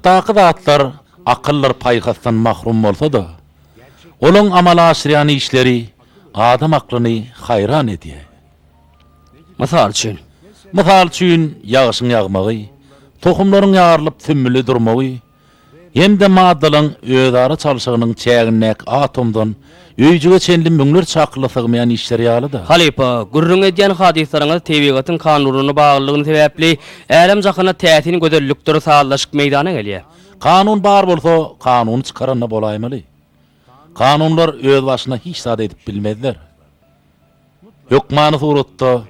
Tebigatdaky zatlar akyldyr paýhasdan mahrum bolsa-da, olaň amala aşyrýan işleri adam aklyny haýran edýär. Mysal üçin? Mysal üçin, ýagyşyň ýagmagy, tohumlaryň ýarylyp sümmüli durmagy hem-de maddalaryň özara çalşygynyň çägindäki atomdan öýjüge çenli müňlerçe akyla sygmaýan işler ýaly-da. Halypa, gürrüň edýän hadyslaryňyz tebigatyň kanunlaryna baglylygyny sebäpli älem-jahanda täsin gözellikdir sazlaşyk meýdana gelýär. Kanun bar bolsa, kanuny çykaran-da bolaýmaly. Kanunlar özbaşyna hiç zat edip bilmezler. Hökmany suratda,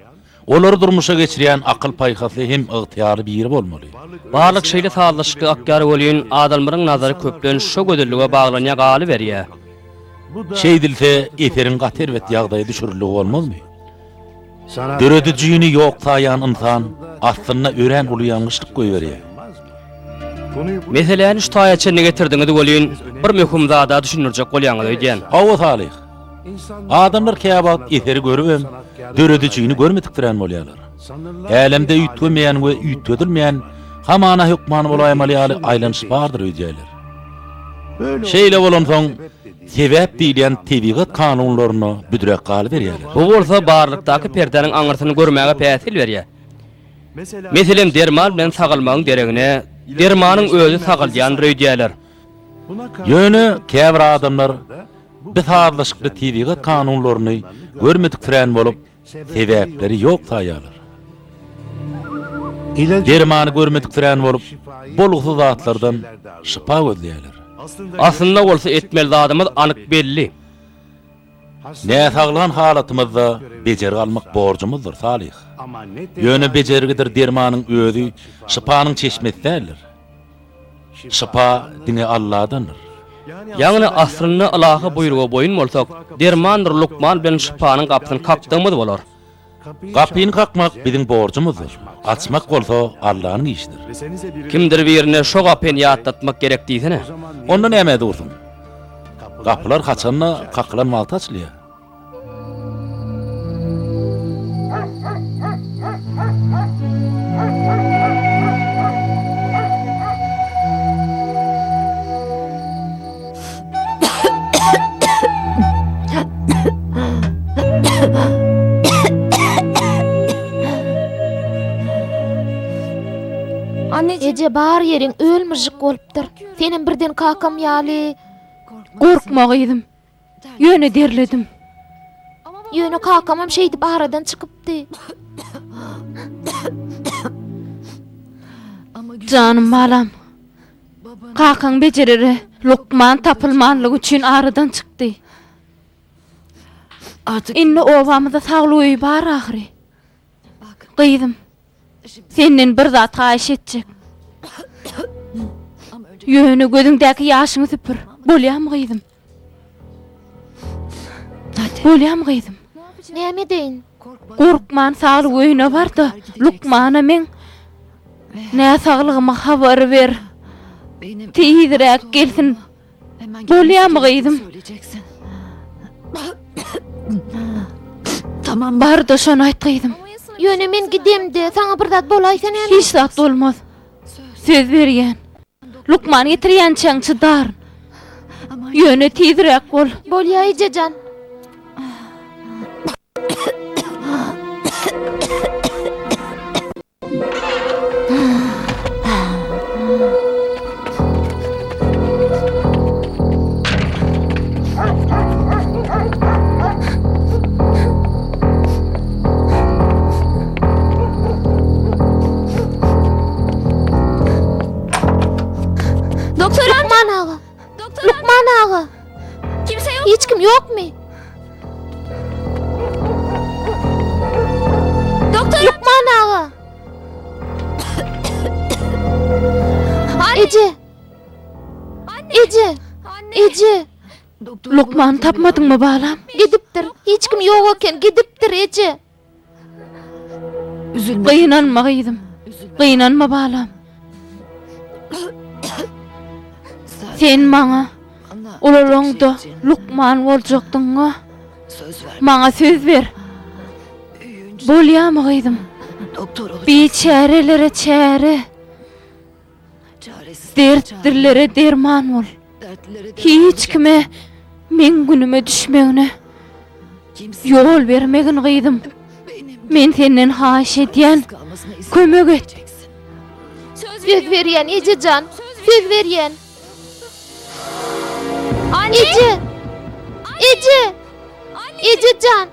olary durmuşa geçirýän akyl-paýhasly hem ygtyýarly biri bolmaly. Barlyk şeýle sazlaşykly akýar welin, adamlaryň nazary köplenç şo gözellige baglanýar galyberýär. Şeýdilse, eseriň gaty erbet ýagdaýa düşürildigi bolmazmy? Döredijini ýok saýan ynsan aslynda örän uly ýalňyşlyk goýberýär. Meseläni şu taýa çenli getirdiňiz welin, bir möhüm zada düşündirjek bolýaňyz öýdýän. Hawa, Salyh. Adamlar käwagt eseri görübem, döredijini görmediksirän bolýarlar. Älemde üýtgemeýän we üýtgedilmeýän, hamana hökman bolaýmaly ýaly aýlanyş bardyr öýdýärler. Şeýle bolansoň, sebäp diýilýän tebigat kanunlaryna büdräp galyberýärler. Bu bolsa barlykdaky perdäniň aňyrsyny görmäge päsgel berýär. Meselem, derman bilen sagalmagyň deregine, dermanyň özi sagaldýandyr öýdýärler. Ýöne käbir adamlar bi sazlaşykly tebigat kanunlaryny görmediksirän bolup, sebäpleri ýok saýýarlar. Dermany görmediksirän bolup, bolgusyz zatlardan şypa gözleýärler. Aslynda bolsa etmeli zadymyz anyk belli. Näsaglan halatymyzda bejergi almak borjumyzdyr, Salyh. Ýöne bejergidir dermanyň özi şypanyň çeşmesi däldir. Şypa diňe Alladandyr. Ýagny aslynda ylahy buýruga boýun bolsak, dermandyr lukman bilen şypanyň gapysyny kakdygymyz bolar. Gapyny kakmak biziň borjumyzdyr, açmak bolsa Allanyň işidir. Kimdir birine şo gapyny ýatlatmak gerek diýsene. Onda nämä dursuň? Gapylar haçanda kakylan wagty açylýar. Eje bar ýeriň öl-myžžyk bolupdyr. Senem birden kakam ýaly. Gorkma gyzym. Ýöne derledim. Ýöne kakamam şeýdip aradan çykypdy. Janym balam. Kakaň bejerere lukman tapylmanlygy üçin aradan çykdy. Indi obamyzda saglyk öýi bar ahyry. Gyzym, Senden bir zat haýyş etjek. Ýöne gözüňdäki ýaşyňy süpür. Bolýamy gyzym? Bolýamy gyzym? Näme edeýin? Gorkman saglyk öýüne bar-da, lukmana meň näsaglygymy habar ber. Tizräk gelsin. Bolýamy gyzym? Tamam bar-da şony aýt gyzym. Ýöne men gidemde saňa bir zat bolaýsa näme? Hiç zat bolmaz. Söz berýän. Lukman getirýänçäň çydaryn. Ýöne tizräk bol. Bolýa ejejan. Lukman aga! Lukman aga! Hiç kim ýokmy? Lukman aga! Eje! Eje! Eje! Lukmany tapmadyňmy balam? Gidipdir. Hiç kim ýok eken. Gidipdir eje. Gynanma gyzym. Gynanma balam. Sen maňa ulalaňda lukman boljakdyňa. Maňa söz ber. Bolýamy gyzym? Biçärelere çäre. Dertlilere derman bol. Hiç kime meň günüme düşmegine ýol bermegin gyzym. Men senden haýyş edýän, kömek et. Söz berýän eje jan, söz berýän. Eje! Eje! Eje jan!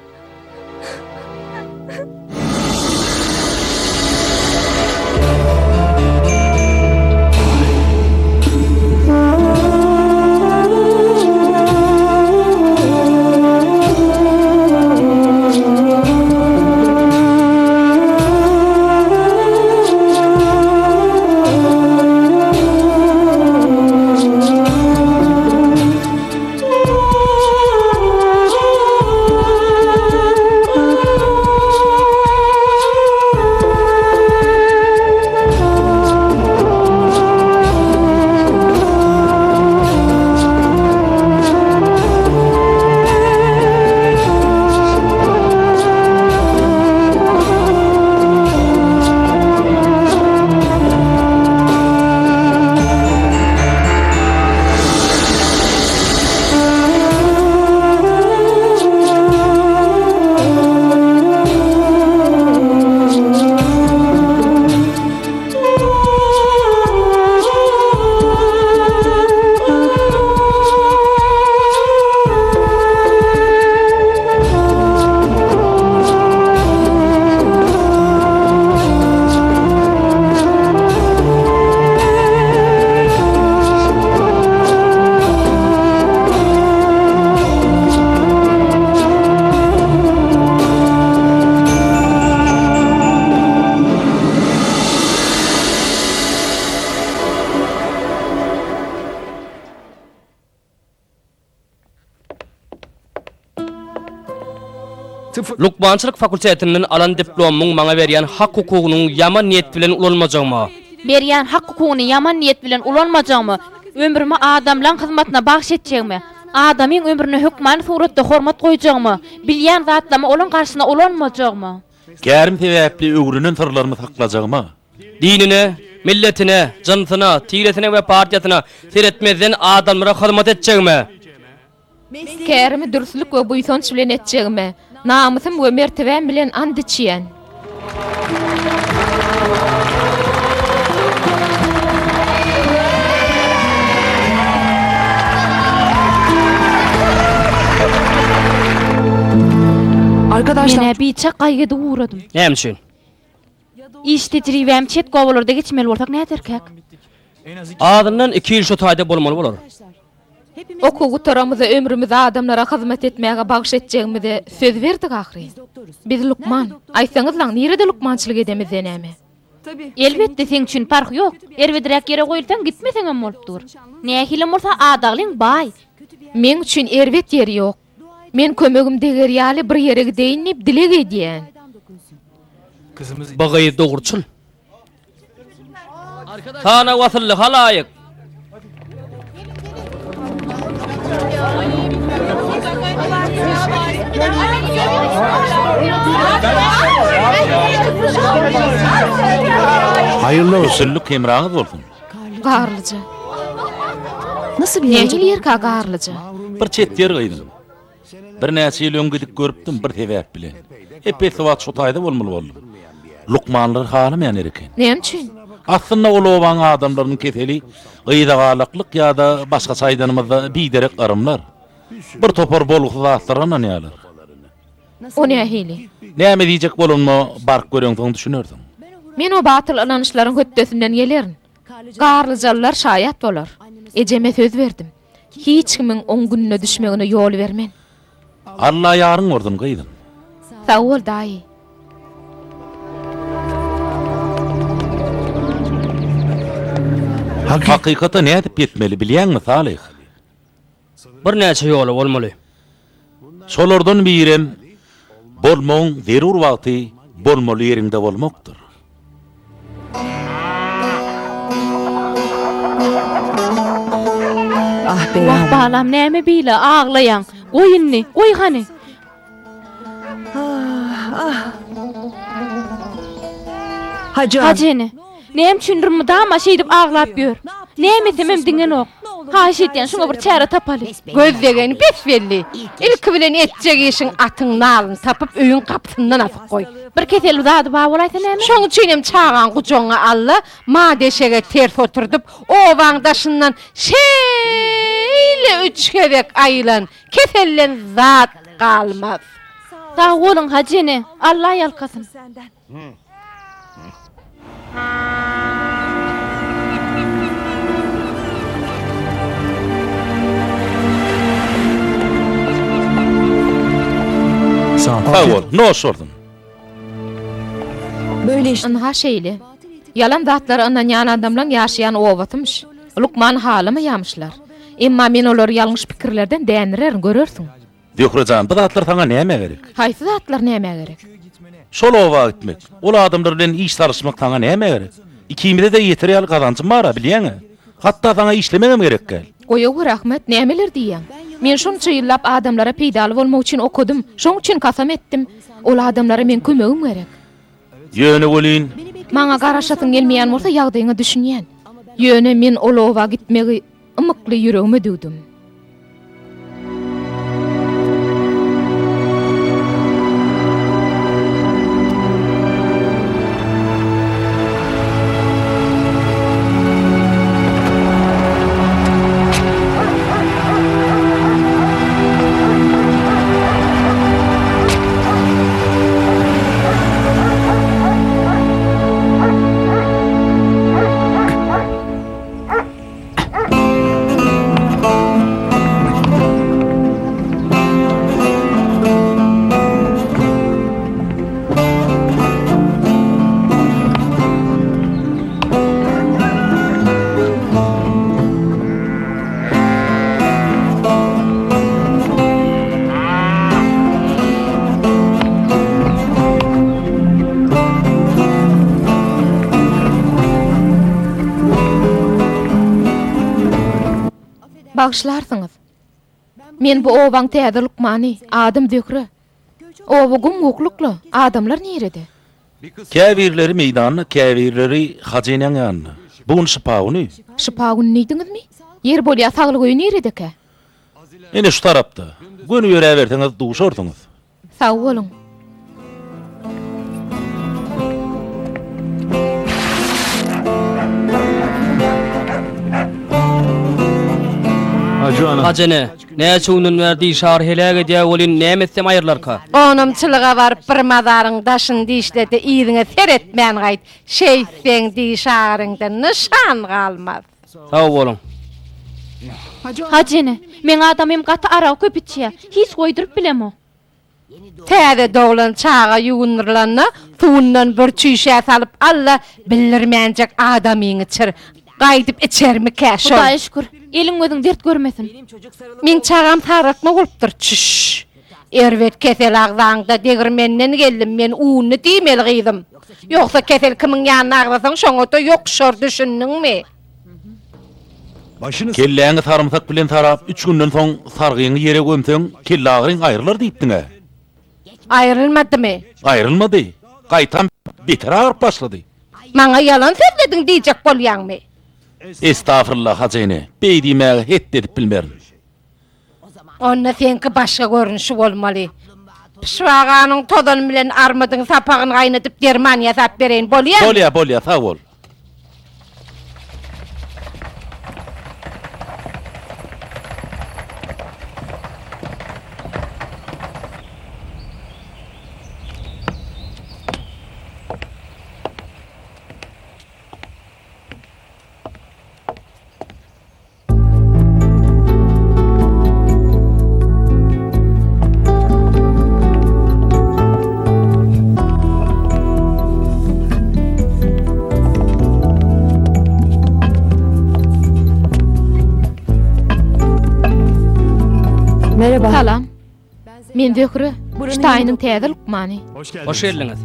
Lukmançylyk fakultetinden alan diplomymyň maňa berýän hak-hukugynyň ýaman niýet bilen ulanmajagyma. Berýän hak-hukugyny ýaman niýet bilen ulanmajagyma, ömrümi adamlaň hyzmatyna bagyş etjegime, adamyň ömrüne hökmany suratda hormat goýjagyma, bilýän zatlamy olaň garşyna ulanmajagyma. Kärim sebäpli öwrenen syrlarymy saklajagyma. Dinine, milletine, jynsyna, tiresine we partiýasyna seretmezden adamlara hyzmat etjegime. Kärimi dürslük we buýsanç bilen etjegime, namysym we mertebäm bilen ant içýän. Men-ä biçak gaýgy edip ugradym. Näme üçin? Iş tejribämi çet obalarda geçmeli bolsak näderkäk? Azyndan iki ýyl şu taýda bolmaly bolar. Okuw gutaramyza ömrümizi adamlara hyzmat etmäge bagyş etjegimize söz berdik ahyryn. Biz lukman. Aýtsaňyzlaň, nirede lukmançylyk edemizde näme? Elbetde, seň üçin parhy ýok. Erbedräk ýere goýulsaň, gitmeseňem bolup dur. Nähilem bolsa adaglyň baý. Meň üçin erbet ýer ýok. Men kömegim deger ýaly bir ýere gideýin diýip dileg edýän. Bu gyz dogruçyl. Sanaw asylly halaýyk. Haýyrly Üstünlik hemraňyz bolsun. Garlyja. Nähili ýerkä Garlyja? Bir çet ýer gyzym. Birnäçe ýyl öň gidip görüpdim bir sebäp bilen. Ep-esli wagt şo taýda bolmaly boldum. Lukmanlar halamaýan ýer eken. Näme üçin? Aslynda ol obaň adamlarynyň keseli yzagalaklyk ýa-da başgaça aýdanymyzda biderek yrymlar. Bir topar bolgusyz zatlara ynanýarlar. O nähili? Näme diýjek bolanyma baryp göreňsoň düşünersiň. Men o batyl ynançlaryň hötdesinden gelerin. Garlyjalylar şaýat bolar. Ejeme söz berdim. Hiç kimiň oň gününe düşmegine ýol bermen. Alla ýaryň bolsun, gyzym. Sag bol, daýy. Hakykata nädip ýetmeli bilýäňmi, Salyh? Birnäçe ýoly bolmaly. Şolardan birem bolmagyň zerur wagty bolmaly ýeriňde bolmakdyr. Wah, balam, näme beýle aglaýaň? Goý indi, goý hany. Hajy Hajy ene, näme üçindir mydama şeýdip aglap ýör? Näme etsemem diňenok. Haýyş edýän, şuňa bir çäre tapaly. Göz degeni bes-belli. Ilki bilen etjek işiň atyň nalyny tapyp öýüň gapysyndan asyp goý. Bir kesel zady bar bolaýsa näme? Şoň üçinem çagaň gujagyňa al-da, madeşege ters oturdyp, obaň daşyndan şeýle üç gezek aýlan, keselden zat galmaz. Sag boluň, Hajy ene, Alla ýalkasyn. Sag bol, noş bolsun. Ynha şeýle. Ýalan zatlara ynanýan adamlaň ýaşaýan obasymyş. Lukman halamaýamyşlar. Emma men olary ýalňyş pikirlerden dändirerin, görersiň. Zöhre jan, bu zatlar saňa nämä gerek? Haýsy zatlar nämä gerek? Şol oba gitmek, ol adamlar bilen iş salyşmak saňa nämä gerek? Ikimize-de ýeter ýaly gazanjym bar-a, bilýäň-ä. Hatda saňa işlemegem gerek däl. Goýawer, Ahmet, nämeler diýýäň? Men şonça ýyllap adamlara peýdaly bolmak üçin okadym, şoň üçin kasam etdim. Ol adamlara meň kömegim gerek. Ýöne welin. Maňa garaşasyň gelmeýän bolsa ýagdaýyňa düşünýän. Ýöne men ol oba gitmegi ymykly ýüregime düwdüm. Bagyşlarsyňyz. Men bu obaň täze lukmany, adym Zöhre. Oba gum-guklukla, adamlar nirede? Käbirleri meýdanda, käbirleri Hajy enäň ýanynda. Bu gün şypa güni. Şypa güni diýdiňizmi? Ýeri bolýa, saglyk öýi niredekä? Ine şu tarapda. Göni ýöräberseňiz duşarsyňyz. Sag boluň. Hajy ene, näçe günden bäri diş agyry heläk edýär welin, näme etsem aýrylarka? Gonamçylyga baryp bir mazaryň daşyny dişle-de yzyňa seretmän gaýt. Şeýtseň diş agyryňdan nyşan galmaz. Sag boluň. Hajy ene, meň adamym gaty aragy köp içýär. Hiç goýduryp bilemok. Täze doglan çaga ýuwundyrylanda suwundan bir çüýşä salyp al-da, bildirmänjek adamyňy içir. Gaýdyp içermikä şol? Hudaýa şükür, eliň-gözüň dert görmesin. Meň çagam saraltma bolupdyr, çüş. Erbet kesel agzaňda degirmenden geldim men unly diýmeli gyzym. Ýogsa kesel kimiň ýanyna agzasaň şoňa-da ýokuşar düşündiňmi? Kelläňi sarymsak bilen sarap, üç günden soň sargyňy ýere gömseň, kelleagyryň aýrylar diýipdiň-ä. Aýrylmadymy? Aýrylmady. Gaýtam beter agyryp başlady. Maňa ýalan sözlediň diýjek bolýaňmy? Estagfurullah, Hajy ene, beý diýmäge het edip bilmerin. Onda seňki başga görnüşi bolmaly. Pyşbaganyň tozany bilen armydyň sapagyny gaýnadyp derman ýasap bereýin, bolýamy? Bolýa, bolýa, sag bol. Salam. Men Zöhre, şu taýynyň täze lukmany. Hoş geldiňiz.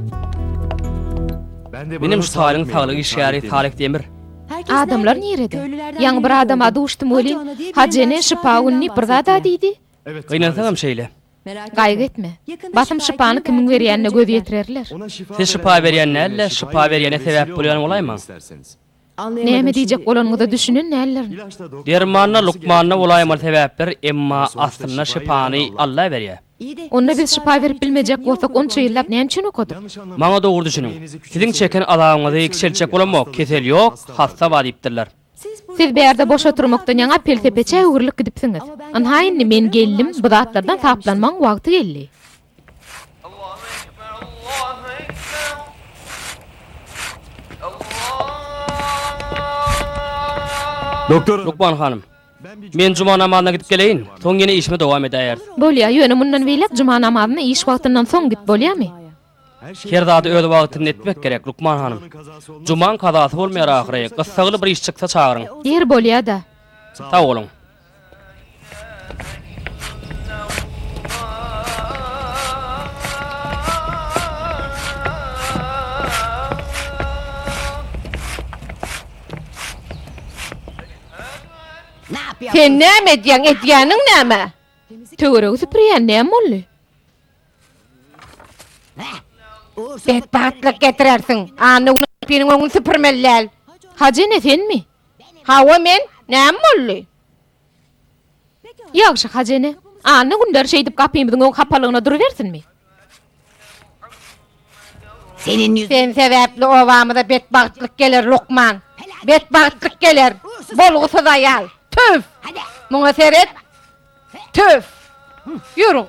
Menem şu taýynyň saglyk işgäri Salyh Demir. Adamlar nirede? Ýaňy bir adama duşdum welin, Hajy ene şypa güni diýip bir zad-a diýdi. Gynansagam şeýle. Gaýgy etme. Basym şypany kimiň berýänine göz ýetirerler. Siz şypa berýän däl-de, şypa berýäne sebäp bolýan bolaýmaň. Näme diýjek bolanyňyza düşünen däldirin. Dermanda, lukmanda bolaýmaly sebäpler, emma aslynda şypany Alla berýär. Onda biz şypa berip bilmejek bolsak onça ýyllap näme üçin okadyk? Maňa dogry düşüniň. Siziň çeken azabyňyzy kiçeltjek bolamok, kesel ýok, hassa bar diýipdirler. Siz bärde boş oturmakdan ýaňa pelsepeçä öwrülip gidipsiňiz. Ynha indi men geldim, bu zatlardan saplanmagyň wagty geldi. Lukman hanym, men juma namazyna gidip geleýin, soň ýene işime dowam edäýeris. Bolýa, ýöne mundan beýläk juma namazyna iş wagtyndan soň git, bolýamy? Her zady öz wagtynda etmek gerek, lukman hanym. Jumaň kazasy bolmaýar ahyry, gyssagly bir iş çyksa çagyryň. Ýeri bolýa-da. Sag boluň. Sen näme edýäň, edýäniň näme? Töweregi süpürýän näme boldy? Betbagtlyk getirersiň. Anna güni gapynyň öňüni süpürmeli däl. Hajy ene senmi? Hawa men. Näme boldy? Ýagşy Hajy ene. Anna günleri şeýdip gapymyzyň öň hapalygyna durubersinmi? Sen sebäpli obamyza betbagtlyk geler, lukman. Betbagtlyk geler. Bolgusyz aýal. Tüf! Muňa seret. Tüf! Ýörüň!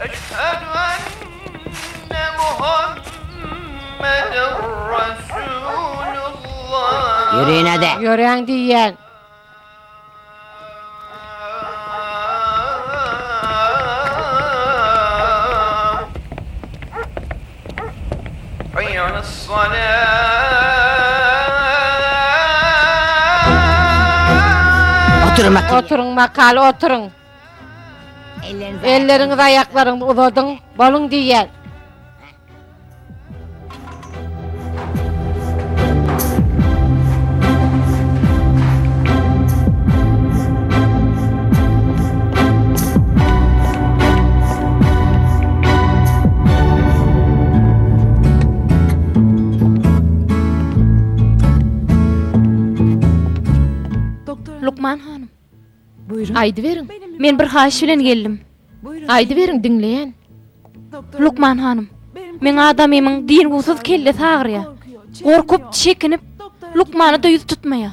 Eşhedü enne Muhammeden Resulullah. Ýöräýin-dä. Ýöräň diýýän. Heý alas-salah. Oturyň makaly oturyň. Elleriňizi aýaklaryňyzy uzadyň, boluň diýýän. Lukman hanym. Aýdyberiň. Men bir haýyş bilen geldim. Aýdyberiň, diňleýän. Lukman hanym, meň adamymyň dyngusyz kellesi agyrýar. Gorkup, çekinip, lukmana-da ýüz tutmaýar.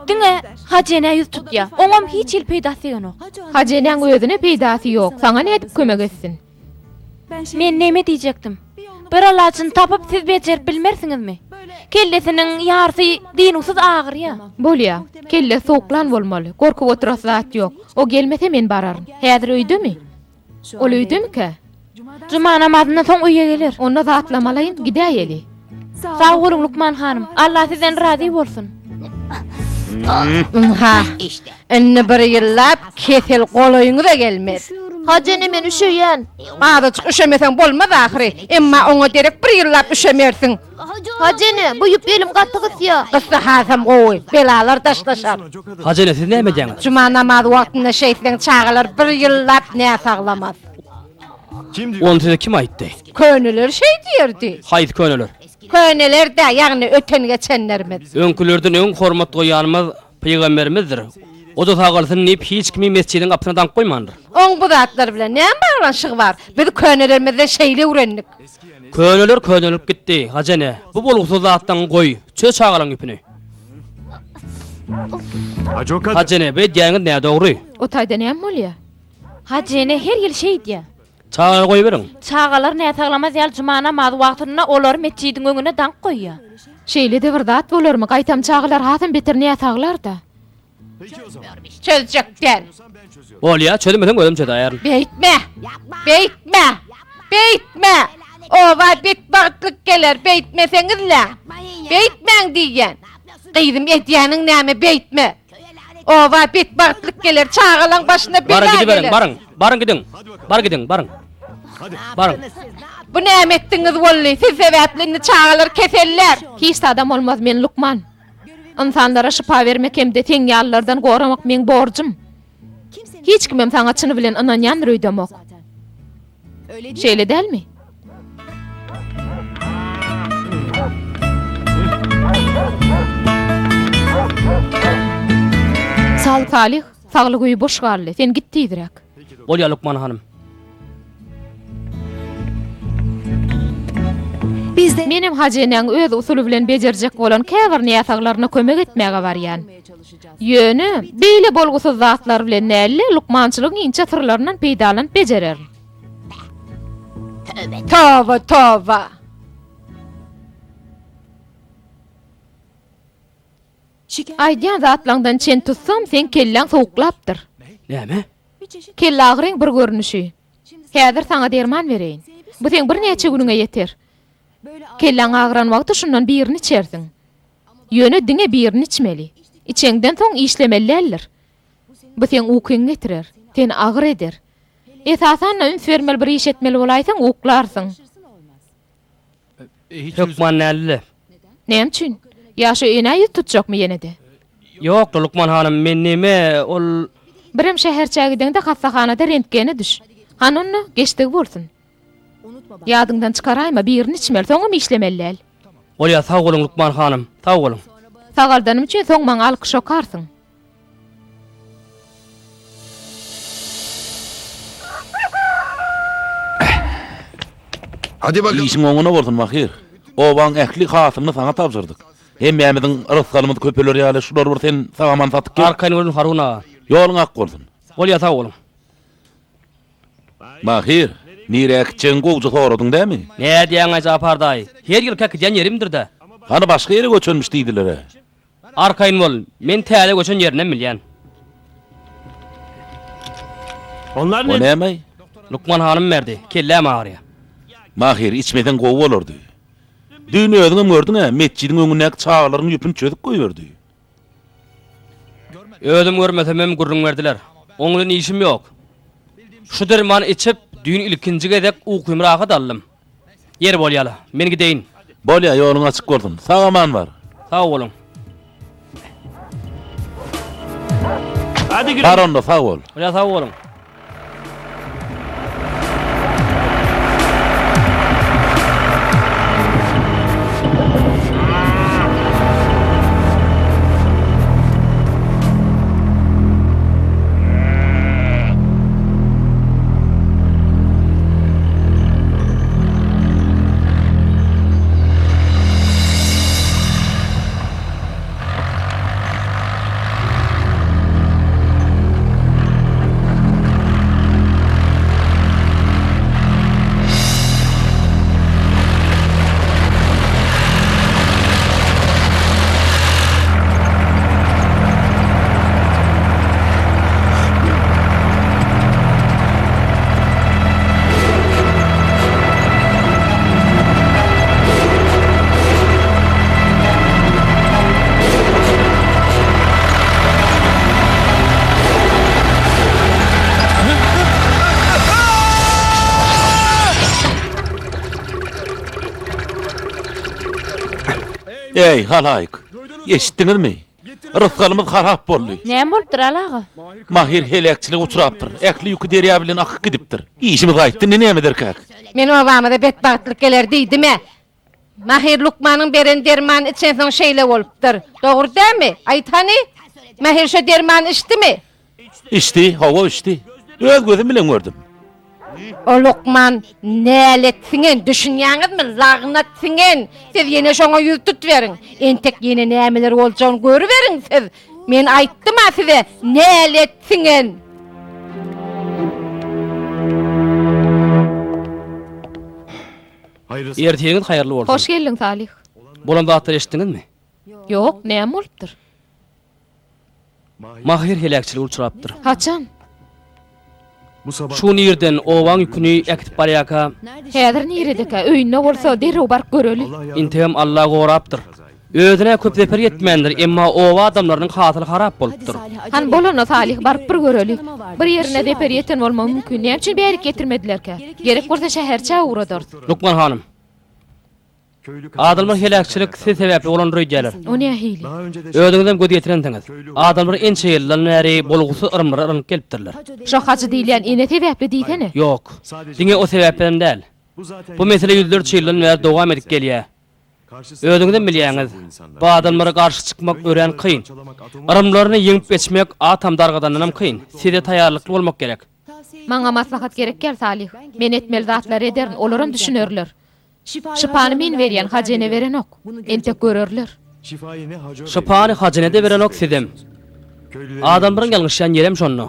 Diňe Hajy enä ýüz tutýar. Oňam hiç hili peýdasy degenok. Hajy enäň özüne peýdasy ýok, saňa nädip kömek etsin? Men neme diýjekdim? Bir alajyny tapyp siz bejerip bilmersiňizmi? Kellesiniň ýarysy dynuwsyz agyrýar. Bolýa. Kellesi sowuklan bolmaly. Gorkup oturasy zat ýok. O gelmese men bararyn. Häzir öýdemi? Ol öýdemikä? Juma namazyndan soň öýe geler. Onda zatlamalaýyn, gidäýeli. Sag boluň lukman hanym. Allah sizden razy bolsun. Ynha, indi bir ýyllap kesel golaýyňyza gelmez. Hajy ene men üşeýän. Azajyk üşemeseň bolmaz ahyry. Emma oňa derek bir ýyllap üşemersiň. Hajy ene, bu ýüp elim gaty gysýa. Gyssa hasam gowy, belalar daşlaşar. Hajy ene siz näme edýäňiz? Juma namazy wagtynda şeýtseň çagalar bir ýyllap näsaglamaz. Ony size kim aýtdy? Köneler şeý diýerdi. Haýsy köneler? Köneler-dä, ýagny öten-geçenlerimiz. Öňkülerden öň hormat goýýanymyz pygamberimizdir. O-da sagalsyn diýip hiç kimi mesjidiň gapysyna daňyp goýmandyr. Oň bu zatlar bilen näme baglanyşygy bar? Biz könelerimizden şeýle öwrendik. Köneler könelip gitdi, Hajy ene. Bu bolgusyz zatlaňy goý, çöz çagalaň ýüpüni. Hajy ene, bu edýäniňiz nädogry. O taýda näme bolýar? Hajy ene her ýyl şeýdýär. Çagalary goýberiň. Çagalar näsaglamaz ýaly juma namazy wagtynda olary metjidiň öňüne daňyp goýýar. Şeýle-de bir zat bolarmy, gaýtam çagalar hasam beter näsaglar-da. Çözjek däl. Bolýa, çözmeseň özüm çözäýerin. Beýtme! Beýtme! Beýtme! Oba betbagtlyk geler, beýtmeseňiz-le! Beýtmäň diýýän! Gyzym, edýäniň näme, beýtme! Oba betbagtlyk geler, çagalaň başyna bela Baryň gidiberiň, geler. baryň. Baryň gidiň. Bar gidiň, baryň. Baryň. Bu näme etdiňiz boldy? Siz sebäpli indi çagalar kesellär. Hiç zadam bolmaz, men lukman. Ynsanlara şypa bermek hem-de seň ýalylardan goramak meň borjum. Hiç kimem saňa çyny bilen ynanýandyr öýdemok. Şeýle dälmi? Salyh, saglyk öýi boş galdy. Sen git tizräk. Bolýar, lukman hanym. Menem Hajy enäň öz usuly bilen bejerjek bolan käbir näsaglaryna kömek etmäge barýan. Ýöne, beýle bolgusyz zatlar bilen däl-de, lukmançylygyň inçe syrlaryndan peýdalanyp bejererin. Toba, toba! Aýdýan zatlaňdan çen tutsam, seň kelläň sowuklapdyr. Näme? Kellagyryň bir görnüşi. Häzir saňa derman bereýin. Bu seň birnäçe günüňe ýeter. Kelläň agyran wagty şundan birini içersiň. Ýöne diňe birini içmeli. Içeňden soň işlemeli däldir. Bu seň ukyňy getirer, seni agyr eder. Esasan-da üns bermeli bir iş etmeli bolaýsaň uklarsyň. Hökman däldi-le. Näme üçin? Ýa şu enä ýüz tutjakmy ýene-de? Ýok-la, lukman hanym, men neme, ol. Birem şäherçä gideňde hassahanada rentgene düş. Hany onda, geçdigi bolsun. Ýadyňdan çykaraýma, birini içmeli, soňam işlemeli däl. Bolýa, sag boluň, lukman hanym, sag boluň. Sagaldanym üçin soň maňa alkyş okarsyň. Işiň oňuna bolsun, Mahir. Obaň ähli hasylyny saňa tabşyrdyk. Hemmämiziň rysgalymyz köpeler ýaly şulary bir sen sag-aman satyp gel. Arkaýyn boluň, Harun aga. Ýoluň ak bolsun. Bolýa, sag boluň. Mahir, nirä äkitjegiňi gowja soradyň dämi? Nädýäň-aý, Japar daýy? Her ýylky äkidýän ýerimdir-dä. Hany başga ýere göçenmiş diýdiler-ä. Arkaýyn bol, men täze göçen ýerinem bilýän. O näme-aý? Lukman hanym berdi, kelläm agyrýar. Mahir, içmeseň gowy bolardy. Düýn özüňem gördüň-ä, metjidiň öňündäki çagalaryň ýüpüni çözüp goýberdi. Özüm görmesemem gürrüň berdiler. Oň bilen işim ýok. Şu dermany içip, düýn ilkinji gezek ukymy rahat aldym. Ýeri bolýa-la, men gideýin. Bolýa, ýoluň açyk bolsun. Sag-aman bar. Sag boluň. Bar onda, sag bol. Bolýa, sag boluň. Eý, halaýyk! Eşitdiňizmi? Rysgalymyz harap boldy. Näme bolupdyr, Aly aga? Mahir heläkçilige uçrapdyr. Ähli ýüki derýa bilen akyp gidipdir. Işimiz gaýtdy, indi näme ederkäk? Men obamyza betbagtlyk geler diýdim-ä. Mahir lukmanyň beren dermanyny içensoň şeýle bolupdyr. Dogry dälmi? Aýt hany? Mahir şo dermany içdimi? Içdi, hawa içdi. Öz gözüm bilen gördüm. O lukman nälet siňen, düşünýäňizmi, lagnat siňen! Siz ýene şoňa ýüz tutuberiň. Entek ýene nämeler boljagyny görüberiň siz! Men aýtdym-a size, nälet siňen! Ertiriňiz haýyrly bolsun. Hoş geldiň, Salyh. Bolan zatlary eşitdiňizmi? Ýok, näme bolupdyr? Mahir heläkçilige uçrapdyr. Haçan? Şu gün irden obaň ýüküni äkidip barýarka. Häzir niredekä? Öýünde bolsa, derrew baryp göreli. Integem Alla gorapdyr. Özüne köp zeper ýetmändir, emma oba adamlarynyň hasyly harap bolupdyr. Hany bolanda Salyh, baryp bir göreli. Bir ýerine zeper ýeten bolmagy mümkin. Näme üçin bärik getirmedilerkä? Gerek bolsa şäherçä ugradarys. Lukman hanym. Adamlar heläkçilik siz sebäpli bolandyr öýdýärler. O nähili? Özüňizem göz ýetirensiňiz. Adamlar ençe ýyldan bäri bolgusyz yrymlara yranyp gelipdirler. Şo hajy diýilýän ene sebäpli diýsene. Ýok. Diňe o sebäplenem däl. Bu mesele ýüzlerçe ýyldan bäri dowam edip gelýär. Özüňizem bilýäňiz, bu adamlara garşy çykmak örän kyn. Yrymlaryny ýeňip geçmek atam dargadandanam kyn. Size taýýarlykly bolmak gerek. Maňa maslahat gerek däl, Salyh. Men etmeli zatlary ederin, olaram düşünerler. Şypany men berýän, Hajy ene berenok. Entek görerler. Şypany Hajy ene-de berenok, sizem. Adamlaryň ýalňyşýan ýerem şonda.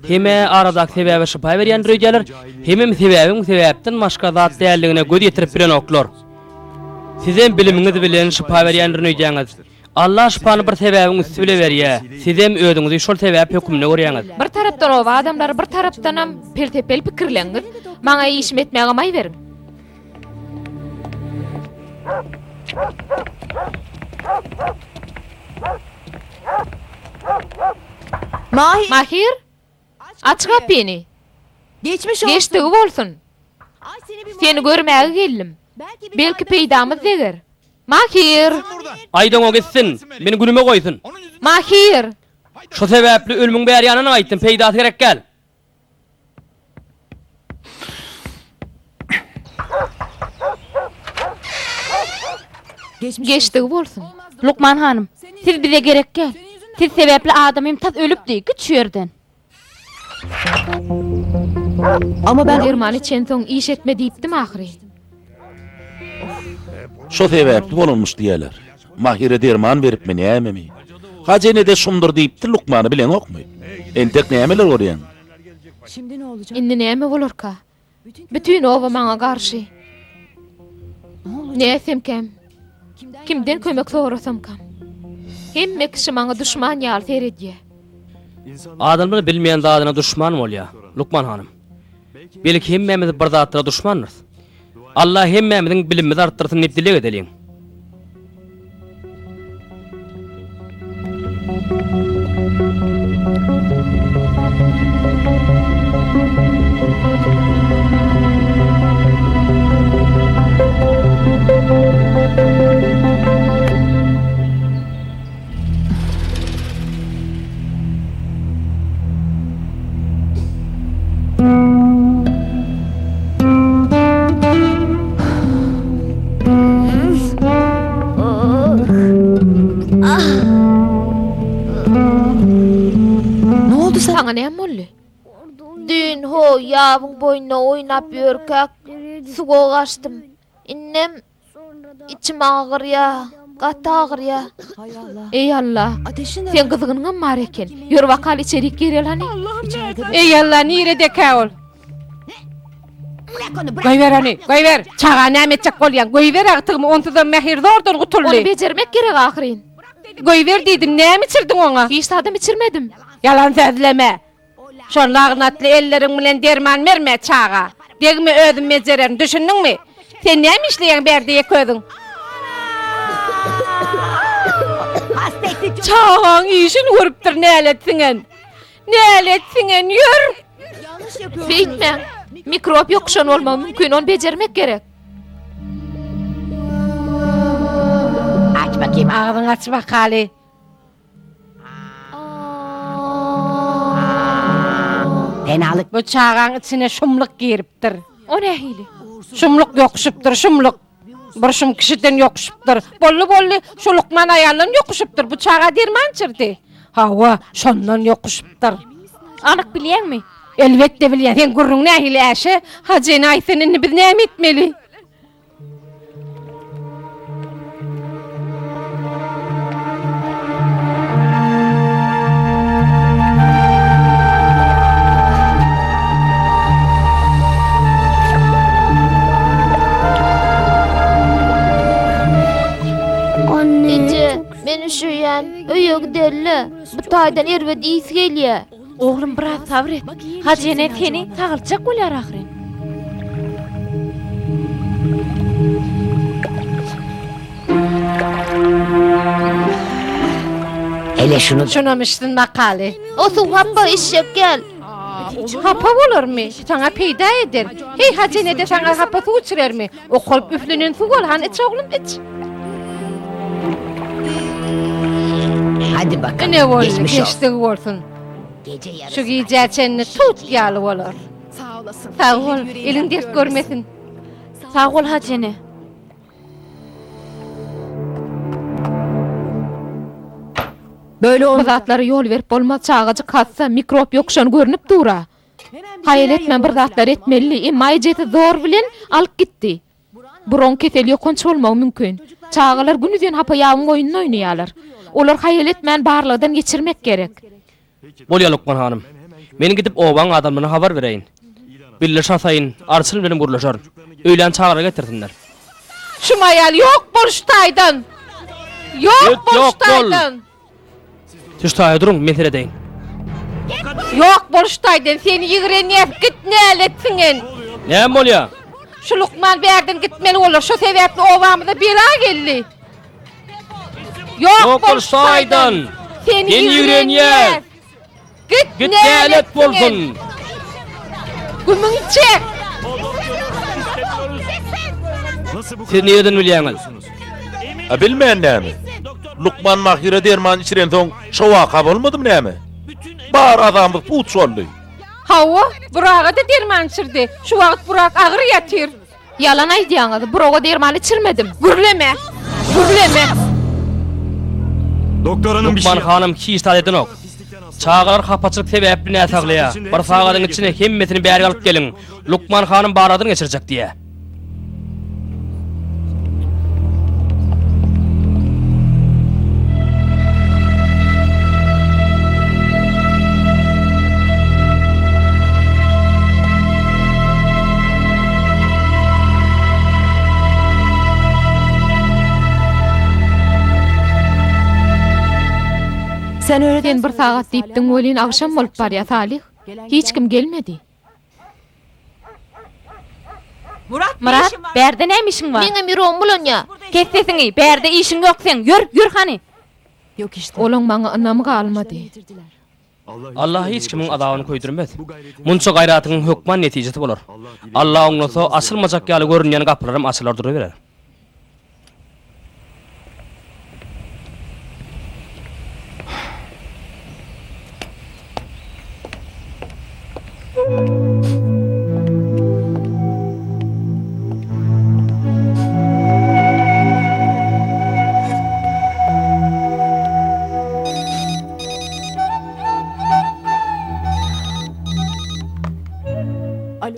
Hem-ä aradaky sebäbe şypa berýändir öýdýärler, hemem sebäbiň sebäpden başga zat däldigine göz ýetirip bilenoklar. Sizem bilimiňiz bilen şypa berýändirin öýdýäňiz. Allah şypany bir sebäbiň üsti bile berýä, sizem özüňizi şol sebäp höküminde görýäňiz. Bir tarapdan oba adamlary, bir tarapdanam pelsepeli pikirleňňiz. Maňa işimi etmäge maý beriň. Mahir! Aç gapyny! Geçdigi bolsun! Seni görmäge geldim. Belki peýdamyz deger. Mahir! Aýdaňok gitsin, meni günüme goýsun. Mahir! Şo sebäpli ölümiň bäri ýanyna gaýtdym, peýdasy gerek däl. Geçdigi bolsun. Lukman hanym, siz bize gerek däl. Siz sebäpli adamym tas ölüpdi, git şu ýerden. Derman içensoň iş etme diýipdim ahyry. Şo sebäpli bolanmyş diýýäler. Mahire derman beripmi nämemi? Hajy ene-de şumdur diýipdi lukmany bileňokmy? Entek nämeler görýäň? Indi näme bolarka? Bütin oba maňa garşy. Nätsemkäm? Kimden kömek sorasamkam? Hemme kişi maňa duşman ýaly seredýär. Adamlar bilmeýän zadyna duşman bolýar, lukman hanym. Belki hemmämiz bir zatlara duşmandyrys. Allah hemmämiziň bilimimizi artdyrsyn diýip dileg edeliň. Saňa näme boldy? Düýn ho ýabyň boýunda oýnap ýörkäk suwa gaçdym. Indem Içim agyrýa, gaty agyrýa. Eý Alla, seň gyzgynyňam bar eken. Ýör bakaly içerik gireli hany. Eý Alla, niredekä ol? Goýber ony, goýber. Çaga näme etjek bolýaň? Goýber agtygymy, onsuzam Mähir zordan gutuldy. Ony bejermek gerek ahyryn. Goýber diýdim, näme içirdiň oňa? Hiç zadam içirmedim. Ýalan sözleme. Şo lagnatly elleriň bilen derman berme çaga. Degme özüm bejererin, düşündiňmi? Sen näme işleýäň bärde ýeke özüň? Çagaň işini görüpdir nälet siňen. Nälet siňen ýör. Beýtmäň. Mikrop ýokuşan bolmagy mümkin, ony bejermek gerek. Aç bakayım agzyňy aç bakaly. Bu çagaň içine şumluk giripdir. O nähili? Şumluk ýokuşypdyr, şumluk. Bir şum kişiden ýokuşypdyr. Boldy, boldy, şu lukman aýaldan ýokuşypdyr. Bu çaga derman içirdi. Hawa, şondan ýokuşypdyr. Anyk bilýäňmi? Elbetde bilýän. Seň gürrüň nähili Äşe? Hajy ene aýtsyn, indi biz näme etmeli? Eje, men üşüýän. Öýe gideli. Bu taýdan erbet ys gelýär. Oglum biraz sabyr et. Hajy ene seni sagaltjak bolýar ahyryn. Hele şunu. Şunam içsin bakaly. O suw hapa içjek gel. Hapa bolarmy? Saňa peýda eder. Heý Hajy ene-de saňa hapa suw içirermi? Okalyp üflenen suw ol, hany iç oglum iç. Hadi bakalım. Ine boldy, Geçmiş olsun. geçdigi bolsun. Gece yarısı. Şu gijä çenli tut ýaly bolar. Sag bol, eliň dert görmesin. Sag bol Hajy ene. Bu zatlara ýol berip bolmaz, çagajyk hassa, mikrop ýokuşan görnüp dur-a. Haýal etmän bir zatlar etmelidi, emma ejesi zor bilen alyp gitdi. Buron keseli ýokanç bolmagy mümkin. Çagalar günuzyn hapa ýabyň oýnuny oýnaýarlar. Olary haýal etmän barlagdan geçirmek gerek. Bolýa lukman hanym. Men gidip obaň adamlaryna habar bereýin. Bille şasaýyn, arçyn bilenem gürleşerin. Öýlän çagalary getirsinler. Şum aýal ýok bol şu taýdan! Ýok Git, bol şu ýok bol! taýdan! Siz şu taýda duruň, men seredeýin. Ýok bol şu taýdan, seni ýigrenýäs, git nälet siňen! Näme bolýa? Şu lukman bärden gitmeli bolar, şo sebäpli obamyza bela geldi. Ýok bol şu taýdan, seni ýigrenýäs! Git, Git nälet bolsun! Gümüňi çek! Siz nireden bilýäňiz? A bilmän näme? Lukman Mahire derman içirensoň şo waka bolmadymy näme? Bar azamyz puç boldy. Hawa, Buraga-da derman içirdi. Şu wagt Burak agyr ýatyr. Ýalan aýdýaňyz, Buraga derman içirmedim. Gürleme! Gürleme! Lukman hanym hiç zat edenok. Çagalar hapaçylyk sebäpli näsaglaýar. Bir sagadyň içinde hemmesini bärik alyp geliň. Lukman hanym barlagdan geçirjek diýýär. Sen bir sagat diýipdiň welin agşam bolup barýa Salyh. Hiç kim gelmedi. Myrat, bärde näme işiň bar? Meňem ýüregim bulanýa. Kes sesiňi, bärde işiň ýok seň, ýör, ýör hany. Olaň maňa ynamy galmady. Allah hiç kimiň azabyny köýdürmez. Munça gaýratyňyň hökman netijesi bolar. Allah oňlasa, açylmajak ýaly görünýän gapylaram açylar duruberer.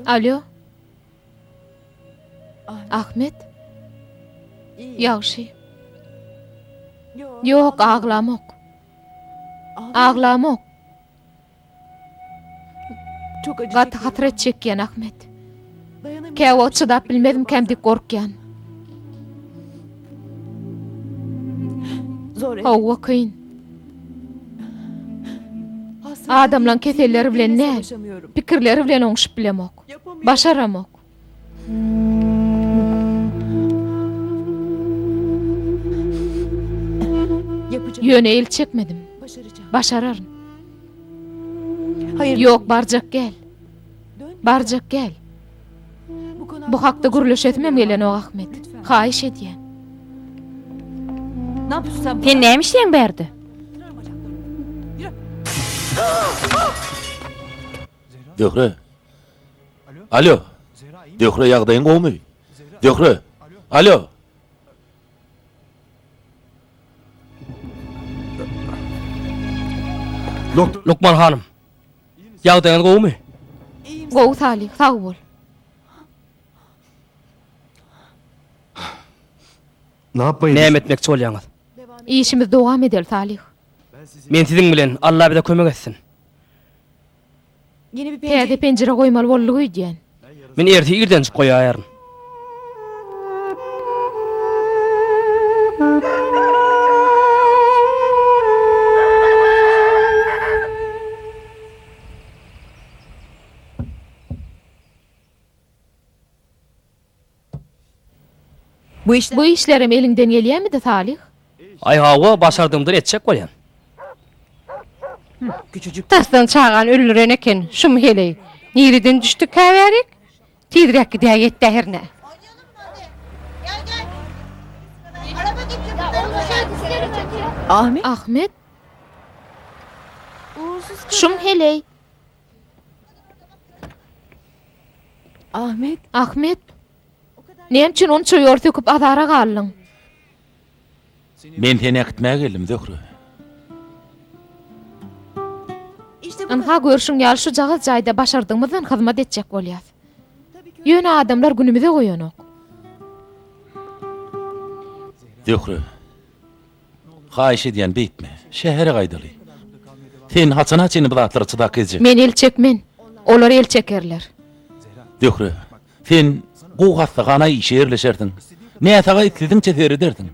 Alo. Ahmet. Ýagşy. Ýok, aglamok. Aglamok. Gaty hasrat çekýän Ahmet. Käwagt çydap bilmezmikäm diýip gorkýan. Hawa, kyn. Adamlaň keselleri bilen däl, pikirleri bilen oňşup bilemok. Başaramok. Ýöne el çekmedim. Başararyn. Ýok, barjak gel. Barjak gel. Bu hakda gürleşesimem gelenok, Ahmet. Haýyş edýän. Sen näme işleýäň bärde? Zöhre. Alo. Zöhre ýagdaýyň gowumy? Zöhre. Alo. Lukman hanym. Ýagdaýyňyz gowumy? Gowy Salyh, sag bol. Näme etmekçi bolýaňyz? Işimizi dowam edeli Salyh. Men siziň bilen, Alla bize kömek etsin. Täze penjire goýmaly bolduk öýdýän. Men ertir irdenjik goýaýaryn. Bu işlerem eliňden gelýärmidi, Salyh? Aý hawa, başardygymdan etjek bolýan. Tasdan çagany öldüren eken, şum heleý. Nireden düşdükä bärik? Tizräk gidäý etdä hernä. Ahmet? Şum heleý. Ahmet. Ahmet. Näme üçin onça ýol söküp azara galdyň? Men seni äkitmäge geldim, Zöhre. Ynha, görşüň ýaly şujagaz jaýda başardygymyzdan hyzmat etjek bolýas. Ýöne adamlar günümize goýanok. Zöhre, haýyş edýän beýtme. Şähere gaýdaly. Sen haçana çenli bu zatlara çydap gezjek? Men el çekmen. Olar el çekerler. Zöhre, sen gowy hassahana işe ýerleşersiň. Näsaga islediňçe seredersiň.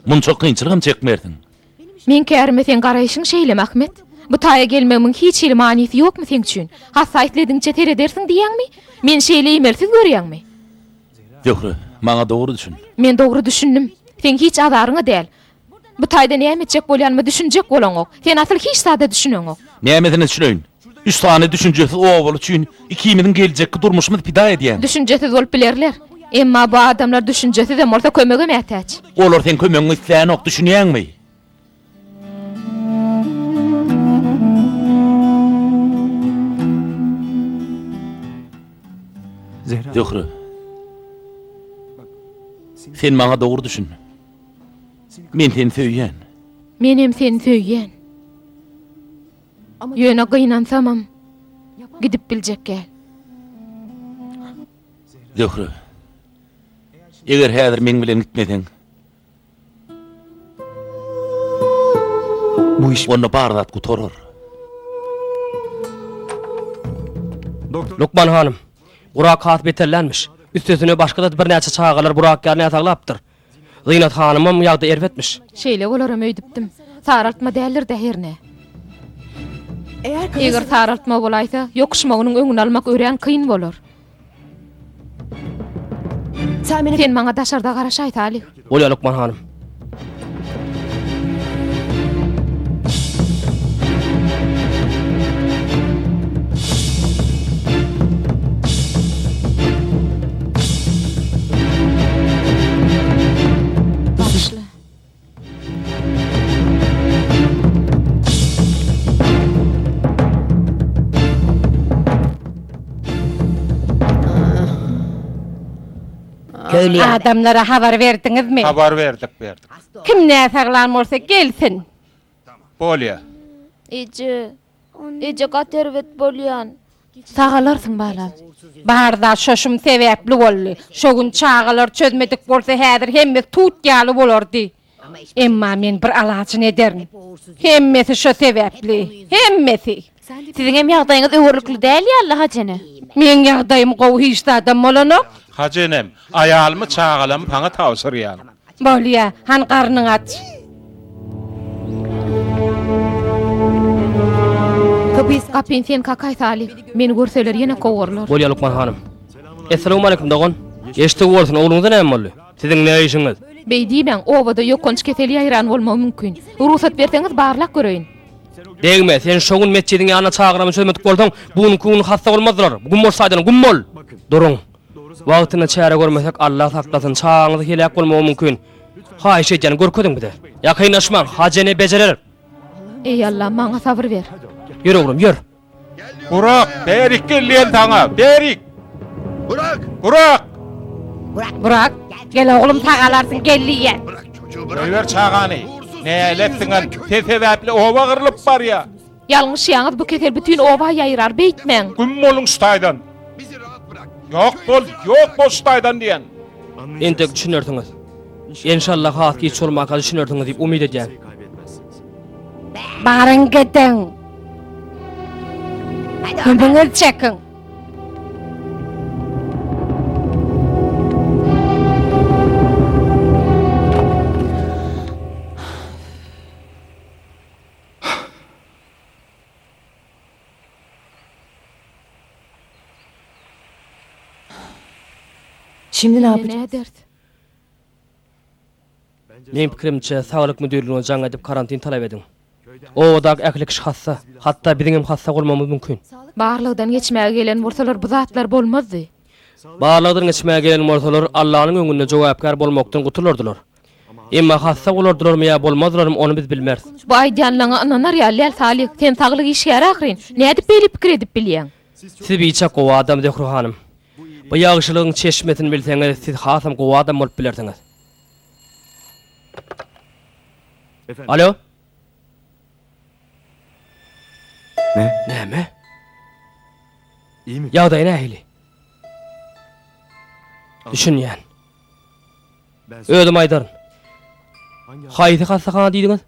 Munça kynçylygam çekmersiň. Meň kärime seň garaýşyň şeýlemi, Ahmet? Bu taýa gelmegimiň hiç hili manysy ýokmy seň üçin? Hassa islediňçe seredersiň diýýäňmi? Meni şeýle emelsiz görýäňmi? Zöhre, maňa dogry düşün. Men dogry düşündim. Seň hiç azaryň-a däl. Bu taýda näme etjek bolýanyma düşünjek bolaňok. Sen asyl hiç zada düşüneňok. Nämesine düşüneýin? Üç sany düşünjesiz obaly üçin ikimiziň geljekki durmuşymyzy pida edýäň. Düşünjesiz bolup bilerler. Emma bu adamlar düşünjesizem bolsa kömege mätäç. Olar seň kömegiňi islänok, düşünýäňmi? Zöhre, sen maňa dogry düşün. Men seni söýýän. Menem seni söýýän. Ýöne gynansamam, gidip biljek däl. Zöhre, eger häzir meň bilen gitmeseň, onda bar zat gutarar. Lukman hanym, Burak has beterlänmiş. Üstesine başga-da birnäçe çagalar Burak ýaly näsaglapdyr. Zynat hanymam ýagdaý erbetmiş. Şeýle bolaram öýdüpdim. Saraltma däldir-dä hernä. Eger saraltma bolaýsa, ýokuşmagynyň öňüni almak örän kyn bolar. Sen maňa daşarda garaşaý, Salyh. Bolýar, lukman hanym. Bagyşla. Adamlara habar berdiňizmi? Habar berdik, berdik. Kim näsaglan bolsa gelsin. Bolýa. Eje, eje gaty erbet bolýan. Sagalarsyň balam. Bar zat şo şum sebäpli boldy. Şo gün çagalar çözmedik bolsa häzir hemmesi tut ýaly bolardy. Emma men bir alajyny ederin. Hemmesi şo sebäpli. Hemmesi. Siziňem ýagdaýyňyz öwerlikli däl ýaly Hajy ene. Meň ýagdaýym gowy hiç zadam bolanok. Hajy enem, aýalymy çagalamy saňa tabşyrýan. Bolýa, hany garnyňy aç. Gapyny sen kakaý Salyh. Meni görseler ýene kowarlar. Bolýa lukman hanym. Essalawmaleýkum dogan. Eşdigi bolsun, ogluňyza näme boldy? Siziň ne işiňiz? Beý diýmäň, obada ýokanç kesel ýaýran bolmagy mümkin. Rugsat berseňiz barlap göreýin. Degme, sen şo gün metjidiň ýanynda çagyramy çözmedik bolsaň, bu günki gün hassa bolmazdylar. Gum bol şaýdan, gum bol! Duruň. Wagtynda çäre görmesek, Allah saklasyn, çagaňyz heläk bolmagy mümkin. Haýyş edýän, görkeziň bize. Ýakynlaşmaň, Hajy ene bejerer. Eý Allam, maňa sabyr ber. Ýör oglum, ýör. Burak, bärik gel diýen saňa, bärik! Burak! Burak! Burak, gel oglum sagalarsyň, gel diýýän. Goýber çagany. Näletsiňen, sen sebäpli oba gyrlyp barýa. Ýalňyşýaňyz, bu kesel bütin oba ýaýrar, beýtmäň. Güm boluň şu taýdan. Ýok bol, ýok bol şu taýdan diýen. Entek düşünersiňiz. Enşalla has giç bolmanka düşünersiňiz diýip umyt edýän. Baryň gidiň. Gümüňizi çekiň. Indi näderis? Meň pikirimçe, saglyk müdirligine jaň edip karantin talap ediň. Obadaky ähli kişi hassa, hatda biziňem hassa bolmagymyz mümkin. Barlagdan geçmäge gelen bolsalar bu zatlar bolmazdy. Barlagdan geçmäge gelen bolsalar Allanyň öňünde jogapkär bolmakdan gutulardylar. Emma hassa bolardylarmy ýa bolmazdylarmy ony biz bilmeris. Bu aýdýanlaňa ynanar ýaly däl Salyh, sen saglyk işgäri ahyryn, nädip beýle pikir edip bilýäň? Siz biçak gowy adam Zöhre hanym. Bu ýagşylygyň çeşmesini bilseňiz siz hasam gowy adam bolup bilersiňiz. Alo. Näme? Ýagdaýy nähili? Düşünýän. Özüm aýdaryn. Haýsy hassahana diýdiňiz?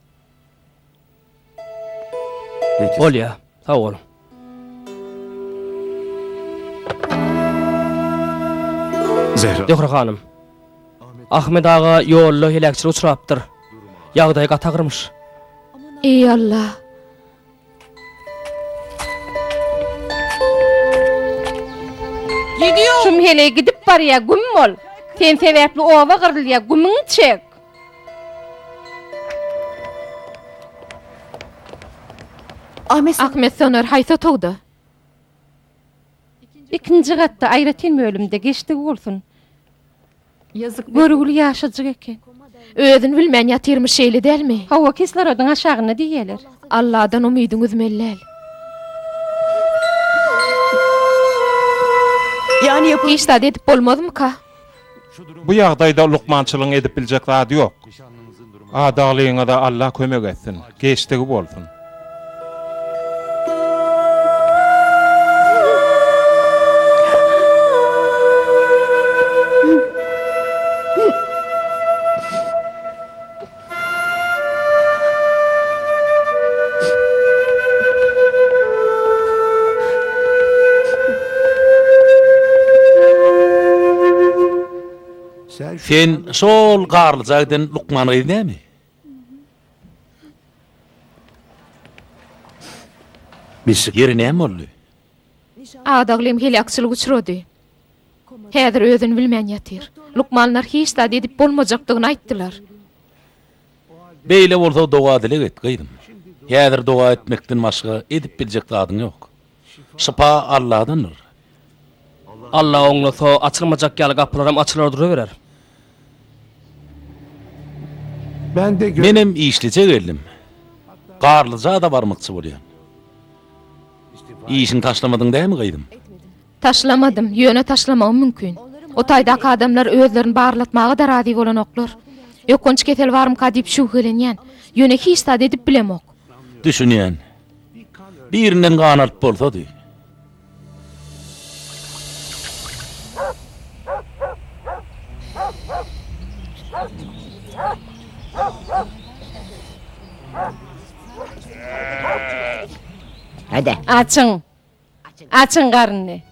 Bolýa, sag boluň. Zöhre hanym. Ahmet aga ýolda heläkçilige uçrapdyr. Ýagdaýy gaty agyrmyş. Eý Alla! Şum heleý gidip barýa, güm bol. Sen sebäpli oba gyrylýa, gümüňi çek. Ahmet Soner haýsy otagda? Ikinji gatda, aýratyn bölümde, geçdigi bolsun. Görgüli ýaşajyk eken. Özüni bilmän ýatyrmyş şeýle dälmi? Hawa, kislorodyň aşagynda diýýäler. Alladan umydyňy üzmeli däl. Hiç zat edip bolmazmyka? Bu ýagdaýda lukmançylygyň edip biljek zady ýok. Adaglyňyza Alla kömek etsin. Geçdigi bolsun. Sen şol garlyja giden lukman gyz näme? Ýeri näme boldy? Adaglym heläkçilige uçrady. Häzir özüni bilmän ýatyr. Lukmanlar hiç zat edip bolmajakdygyny aýtdylar. Beýle bolsa doga-dileg et, gyzym. Häzir doga etmekden başga edip biljek zadyň ýok. Şypa Alladandyr. Alla oňlasa, açylmajak ýaly gapylaram açylar duruberer. Menem işlije geldim. Garlyja-da barmakçy bolýan. Işiňi taşlamadyň dämi, gyzym? Taşlamadym, ýöne taşlamagym mümkin. O taýdaky adamlar özlerini barlatmaga-da razy bolanoklar. Ýokanç kesel barmyka diýip şübhelenýän. Ýöne hiç zat edip bilemok. Düşünýän. Birinden gan alyp bolsady. Açyň. Açyň garnyny.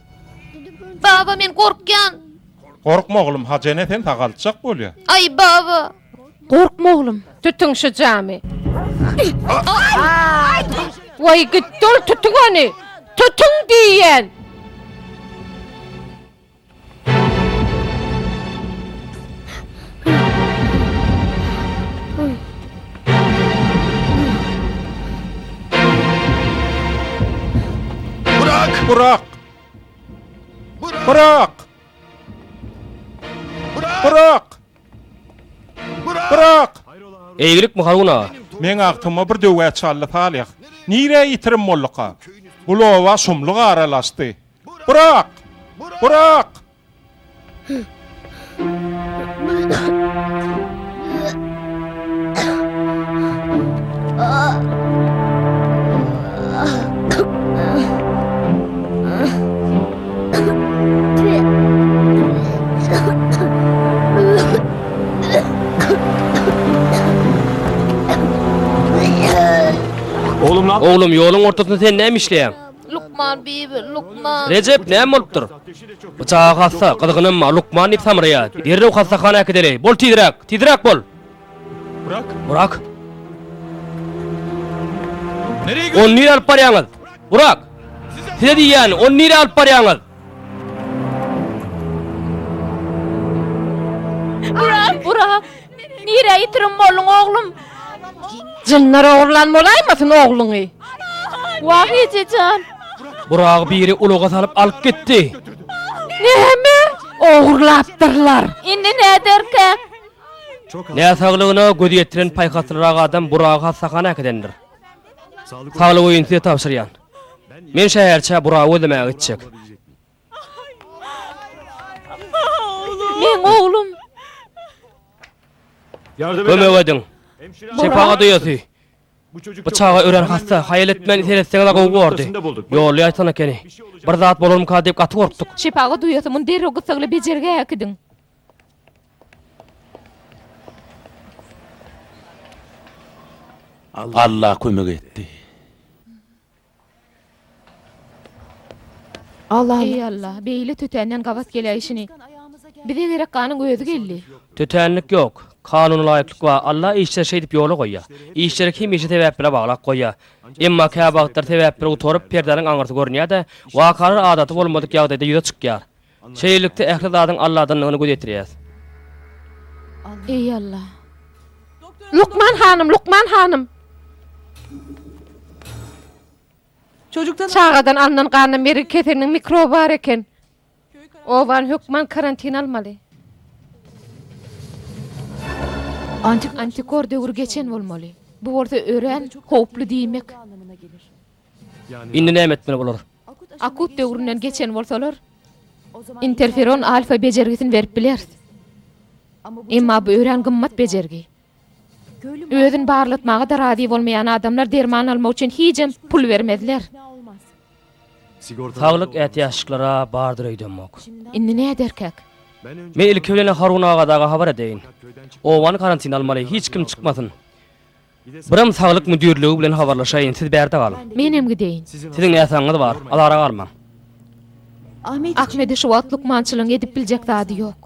Baba men gorkýan. Gorkma oglum Hajy ene seni sagaltjak bolýa. Aý baba. Gorkma oglum. Tutuň şu jamy. Waý gitdi ol tutuň ony. Tutuň diýýän. Burak! Burak! Burak! Burak! Eýgilikmi Harun aga? Meň agtyma bir döwä çaldy Salyh. Nirä ýitirim bolduka? Bul oba şumluk aralaşdy. Burak! Burak! Oglum, ýoluň ortasynda sen näme işleýäň? Lukman bibi, lukman. Rejep, näme bolupdyr? Bu çaga hassa, gyzgynam bar, lukman diýip samraýar. Derrew hassahana äkideli. Bol tizräk, tizräk bol! Burak! Ony nirä alyp barýaňyz? Burak! Size diýýän, ony nirä alyp barýaňyz? Burak! Burak! Nirä ýitirim bolduň, oglum? Jynlar ogurlan bolaýmasyn ogluňy? Wah, eje jan! Buragy biri ulaga salyp alyp gitdi. Näme? Ogurlapdyrlar. Indi näderkäk? Näsaglygyna göz ýetiren paýhaslyrak adam Buragy hassahana äkidendir. Saglyk öýüni size tabşyrýan. Men şäherçä Buragy gözlemäge gitjek. Meň oglum. Kömek ediň. Şepagat uýasy. Bu çaga örän hassa, haýal etmän seretseňiz-ä gowy bordy. Ýolly aýtsan ekeni. Bir zat bolarmyka diýip gaty gorkduk. Şepagat uýasy muny derrew gyssagly bejergä äkidiň. Alla kömek etdi. Eý Alla, beýle tötänden gabat geläýşini. Bize gerek ganyň özi geldi. Tötänlik ýok. Kanuna laýyklyk bar. Alla işleri şeýdip ýola goýýar. Işleri hemişe sebäp bile baglap goýýar. Emma käwagtlar sebäpler gutaryp, perdäniň aňyrsy görünýär-de, wakalar adaty bolmadyk ýagdaýda ýüze çykýar. Şeýlelikde, ähli zadyň Alladandygyna göz ýetirýäris. Eý Alla! Lukman hanym, lukman hanym! Çagadan alnan ganda mergi keseliniň mikroby bar eken. Obany hökman karantin almaly. Antikor döwri geçen bolmaly. Bu bolsa örän howply diýmek. Indi näme etmeli bolar? Akut döwründen geçen bolsalar, interferon alfa bejergisini berip bileris. Emma bu örän gymmat bejergi. Özüni barlatmaga-da razy bolmaýan adamlar derman almak üçin hijem pul bermezler. Saglyk ätiýaçlyklar-a bardyr öýdemok. Indi näderkäk? Men ilki bilen Harun aga daga habar edeýin. Obany karantina almaly, hiç kim çykmasyn. Birem saglyk müdirligi bilen habarlaşaýyn, siz bärde galyň. Menem gideýin. Siziň näsagyňyz bar, azara galmaň. Ahmede şu wagt lukmançylygyň edip biljek zady ýok.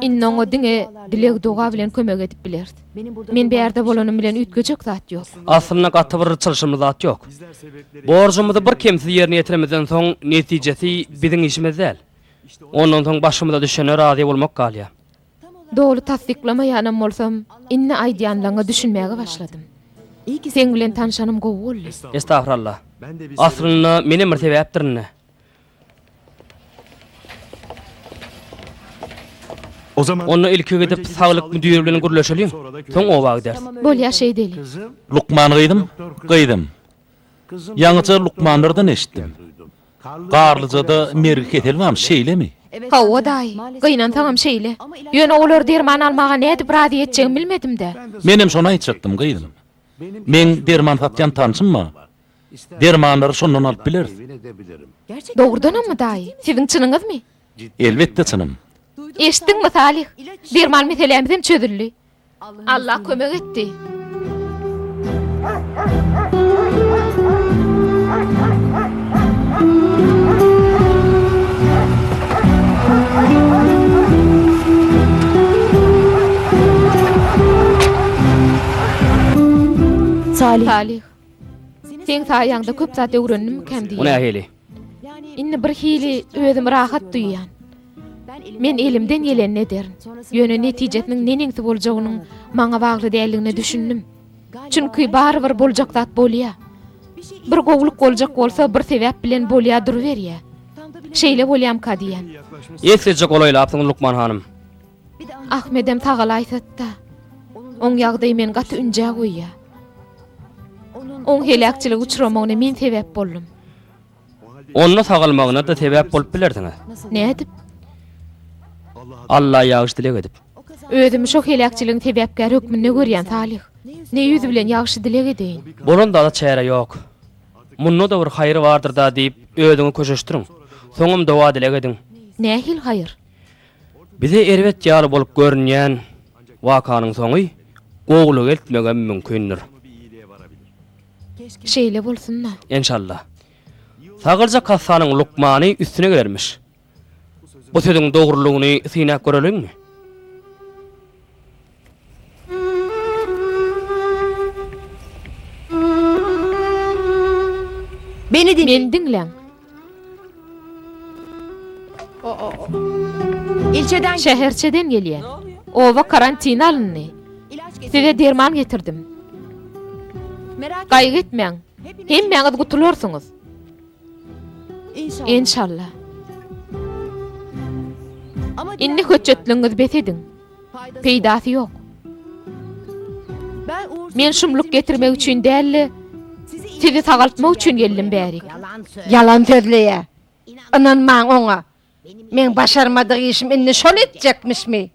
Indi oňa diňe dileg-doga bilen kömek edip bileris. Men bärde bolanym bilen üýtgejek zat ýok. Aslynda gaty bir çylşyrymly zat ýok. Borjumyzy bir kemsiz ýerine ýetiremizden soň netijesi biziň işimiz däl. Ondan soň başymyza düşene razy bolmak galýar. Doly tassyklamaýanam bolsam, indi aýdýanlaňňa düşünmäge başladym. Seň bilen tanşanym gowy boldy. Estagfurallah. Aslynda menem bir sebäpdirin-dä. Onda ilki gidip saglyk müdiri bilen gürleşeliň, soň oba gideris. Bolýa şeýdeli. Lukman gyzym, gyzym. Ýaňyja lukmanlardan eşitdim. Garlyjada mergi keseli barmyş, şeýlemi? Hawa daýy, gynansaňam şeýle. Ýöne olary derman almaga nädip razy etjegimi bilmedim-dä. Menem şony aýtjakdym, gyzym. Meň derman satýan tanşym bar. Dermanlary şondan alyp bileris. Dogrudanammy, daýy? Siziň çynyňyzmy? Elbetde çynym. Eşitdiňmi, Salyh? Derman meselämizem çözüldi. Allah kömek etdi. Salyh. Seň saýaňda köp zat öwrendimmikäm O diýýän. nähili? Indi bir hili özümi rahat duýýan. Men elimden gelenini ederin. Ýöne netijesiniň neneňsi boljagynyň maňa bagly däldigine düşündim. Çünki barybir boljak zat bolýa. Bir gowulyk boljak bolsa bir sebäp bilen bolýa duruberýä. Şeýle bolýamka diýýän. Eslije golaýlapsyňyz lukman hanym. Ahmedem sagalaýsatda. Oň ýagdaýy meni gaty ünjä goýýa. Oň heläkçilige uçramagyna men sebäp boldum. Onda sagalmagyna-da sebäp bolup bilersiňiz. Nädip? Alla ýagşy dileg edip. Özümi şo heläkçiligiň sebäpkäri hökmünde görýän, Salyh. Ne ýüz bilen ýagşy dileg edeýin? Bolan zada çäre ýok. Munda-da bir haýyr bardyr-da diýip, özüňi köşeşdiriň. Soňam doga-dileg ediň. Nähili haýyr? Bize erbet ýaly bolup görünýän wakanyň soňy gowulyga eltmegem mümkindir. Şeýle bolsun-da. Enşalla. Sagyljak hassanyň lukmany üstüne gelermiş. Bu sözüň dogrulygyny synap göreliňmi? Meni diňläň. Şäherçeden gelýän. Oba karantina alyndy. Size derman getirdim. Gaýgy etmäň. Hemmäňiz gutularsyňyz. Enşalla. Indi hötjetligiňizi bes ediň. Peýdasy ýok. Men şumluk getirmek üçin däl-de, sizi sagaltmak üçin geldim bärik. Ýalan sözleýär. Ynanmaň oňa. Meň başarmadyk işim indi şol etjekmişmi?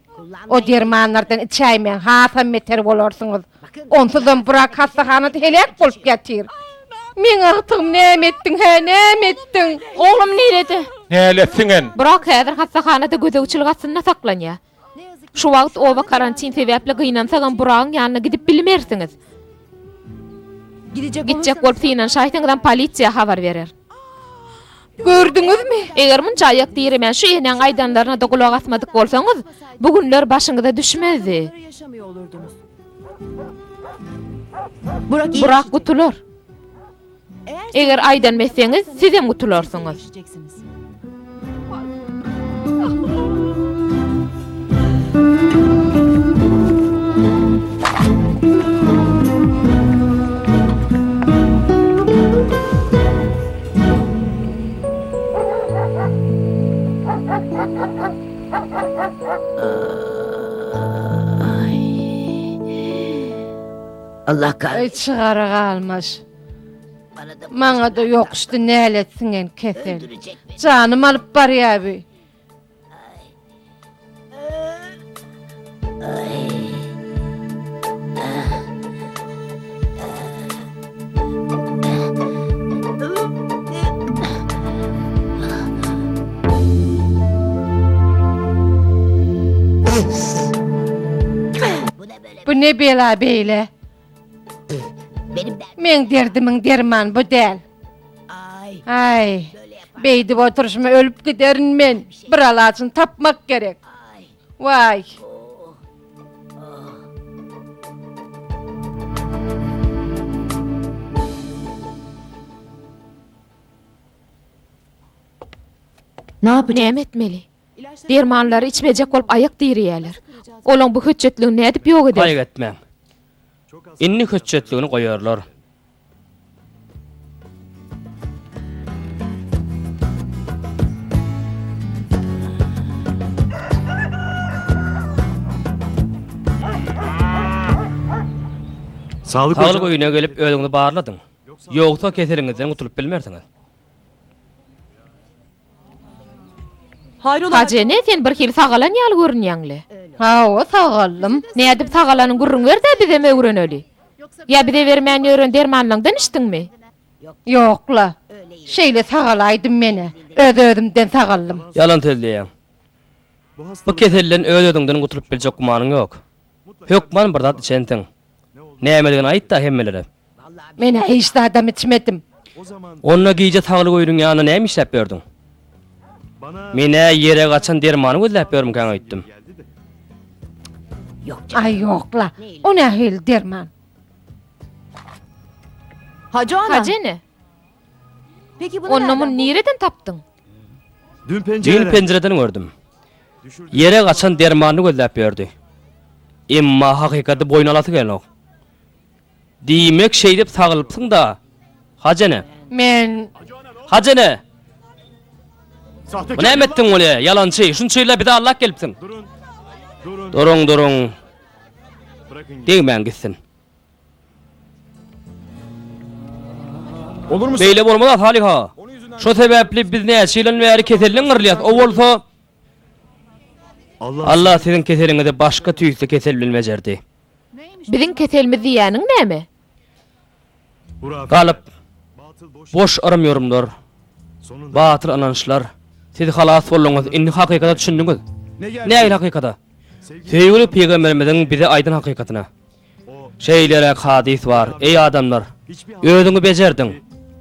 O dermanlardan içäýmäň, hasam beter bolarsyňyz. Onsuzam Burak hassahanada heläk bolup ýatyr. Meň agtygym näme etdiň, hä, näme etdiň? Oglum nirede? Nälet siňen! Burak häzir hassahanada gözegçilik astynda saklanýar. Şu wagt oba karantin sebäpli gynansagam Buragyň ýanyna gidip bilmersiňiz. Gitjek bolup synanyşaýsaňyzam polisiýa habar berer. Gördüňizmi? Eger munça aýak diremän şu enäň aýdanlaryna-da gulak asmadyk bolsaňyz, bu günler başyňyza düşmezdi. Burak gutular. Eger aýdanymy etseňiz, sizem gutularsyňyz. Aý çygara galmaş. Maňa-da ýokuşdy nälet siňen kesel. Janym alyp barýa bi. Bu ne bela beýle? Meň derdimiň dermany bu däl. Aý, beýdip oturyşyma ölüp giderin men. Bir alajyny tapmak gerek. Waý. Näme etmeli? Dermanlary içmejek bolup aýak direýärler. Olaň bu hötjetligini nädip ýok ederis? Gaýgy etmäň. Indi hötjetligini goýarlar. Saglyk Saglyk öýüne gelip özüňizi barladyň. Ýogsa keseliňizden gutulyp bilmersiňiz. Hajy ene, sen birhili sagalan ýaly görünýäň-le. Hawa, sagaldym. Nädip sagalanyňy gürrüň ber-dä, bizem öwreneli. Ýa bize bermän ýören dermanlaňdan içdiňmi? Ýok-la. Şeýle sagalaýdym men-ä. Öz-özümden sagaldym. Ýalan sözleýäň. Bu keselden öz-özüňden gutulyp biljek gümanyň ýok. Hökman bir zat içensiň. Nämedigini aýt-da hemmelere. Men-ä hiç zadam içmedim. Onda gije saglyk öýüniň ýanynda näme işläp ýördüň? Men-ä ýere gaçan dermany gözläp ýörmükäň öýtdüm. Aý ýok-la, o nähili derman? Hajy ene, onda muny nireden tapdyň? Düýn penjireden gördüm. Ýere gaçan dermanyny gözläp ýördi. Emma hakykaty boýun alasy gelenok. Diýmek şeýdip sagylypsyň-da, Hajy ene. Men. Hajy ene! Bu näme etdiň bolýa, ýalançy, şunça ýyllap bizi aldap gelipsiň. Duruň, duruň. Degmäň gitsin. Beýle bolmaz-a, Salyha. Şo sebäpli biz näçe ýyldan bäri keselden gyrylýas, o bolsa. Allah siziň keseliňizi başga tüýsli kesel bilen bejerdi. Biziň keselimiz diýýäniň näme? Galyp, boş yrym-ýorumlar, batyl ynançlar. Siz halas bolduňyz, indi hakykata düşündiňiz. Nähili hakykata? Söýgüli pygamberimiziň bize aýdan hakykatyna. Şeýleräk hadys bar, Eý adamlar! Özüňi bejerdiň.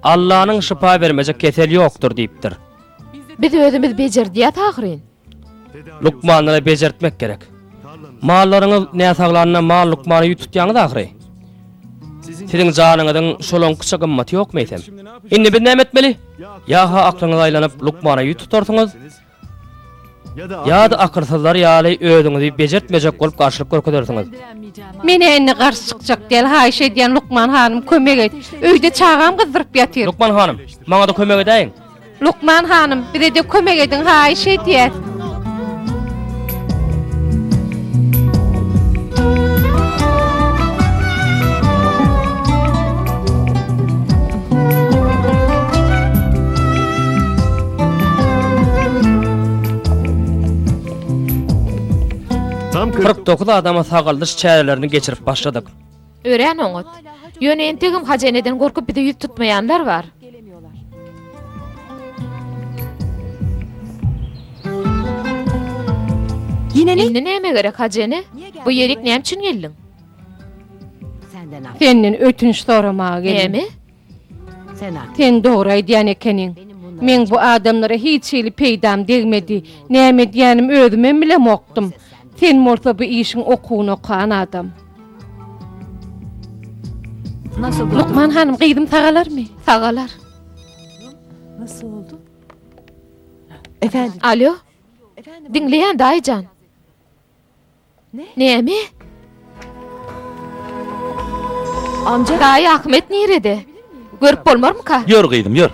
Allanyň şypa bermejek keseli ýokdur diýipdir. Biz özümiz bejerdýäs ahyryn. Lukmanlara bejertmek gerek. Mallaryňyz näsaglanda mal lukmana ýüz tutýaňyz ahyry. Siziň janyňyzyň şolaňkyça gymmaty ýokmy eýsem? Indi biz näme etmeli? Ýa-ha aklyňyz aýlanyp lukmana ýüz tutarsyňyz, ýa-da akylsyzlar ýaly özüňizi bejertmejek bolup garşylyk görkezersiňiz. Men-ä indi garşy çykjak däl, haýyş edýän lukman hanym kömek et. Öýde çagam gyzdyryp ýatyr. Lukman hanym, maňa-da kömek edäýiň. Lukman hanym, bize-de kömek ediň, haýyş edýäs. 49 adama sagaldyş çärelerini geçirip başladyk. Örän oňat. Ýöne entegem Hajy eneden gorkup bize ýüz tutmaýanlar bar. Indi näme gerek, Hajy ene? Bu ýerik näme üçin geldiň? Senden ötünç soramaga geldim. Näme? Sen dogry aýdýan ekeniň. Meň bu adamlara hiç hili peýdam degmedi. Näme edýänim özümem bilemokdym. Sen bolsa bu işiň okuwyny okan adam. Lukman hanym, gyzym sagalarmy? Sagalar. Alo. Diňleýän daýyjan. Näme? Daýy Ahmet nirede? Görüp bolmarmyka? Ýör gyzym, ýör.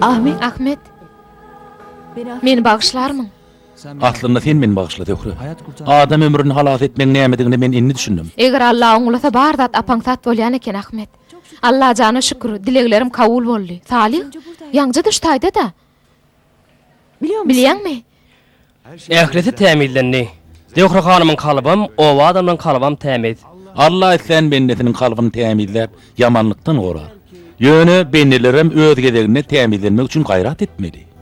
Ahmet. Ahmet. Meni bagyşlarmyň? Aslynda sen meni bagyşla Zöhre. Adam ömrüni halas etmegiň nämedigine men indi düşündim. Eger Alla oňlasa bar zat ap-aňsat bolýan eken Ahmet. Allajana şükür, dileglerim kabul boldy. Salyh, ýaňja düş taýda-da. Bilýäňmi? Ählisi tämizlendi. Zöhre hanymyň kalbam, oba adamlaryň kalbam tämiz. Alla islän bendesiniň kalbyny tämizläp, ýamanlykdan gorar. Ýöne bendelerem öz gezeginde tämizlenmek üçin gaýrat etmeli.